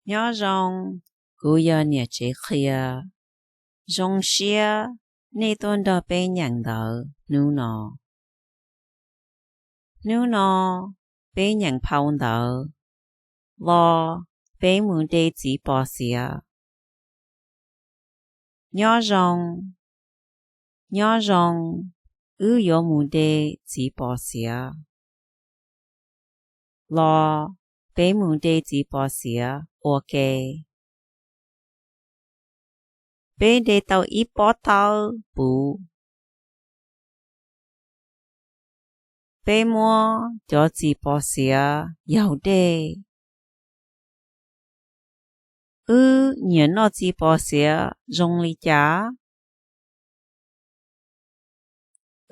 Nyob zoo, kuv yog niam tsev qhia. Zoo siab nej tuaj nrog peb nyeem ntawv hnub no. Hnub no peb nyeem phau ntawv Los, peb mus de txiv pos xiav. Nyob zoo, nyob zoo, wb yuav mus de txiv pos xiav. Los, peb mus de txiv pos xiav ua ke. Peb de tau ib pob tawb puv. Peb muab cov txiv pos xiav yaug dej. Wb nyiam noj txiv pos xiav zoo li cas?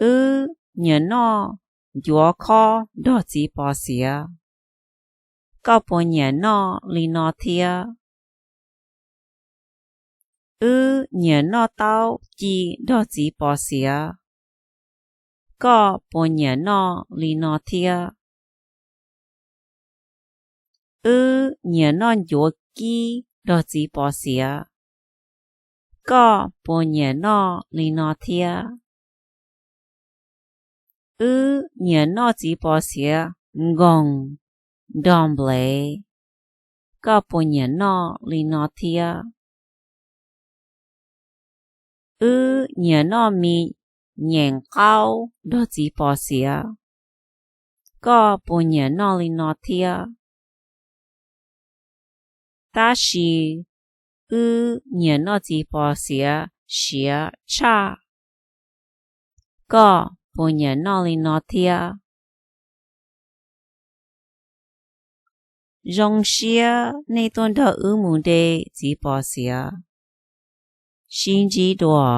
Wb nyiam noj ncuav khob nrog txiv pos xiav. Koj puas nyiam noj li no thiab? Wb nyiam noj taub ci nrog txiv pos xiav. Koj puas nyiam noj li no thiab? Wb nyiam noj ncuav kib nrog txiv pos xiav. Koj puas nyiam noj li no thiab? Wb nyiam noj txiv pos xiav nkoos nrog nplev. Koj puas nyiam noj li no thiab? Wb nyiam noj mis nyeem qaub nrog txiv pos xiav. Koj puas nyiam noj li no thiab? Tab sis wb nyiam noj txiv pos xiav siav tshaj. Koj puas nyiam noj li no thiab? Zoo siab nej tuaj nrog wb mus de txiv pos xiav. Sib ntsib dua.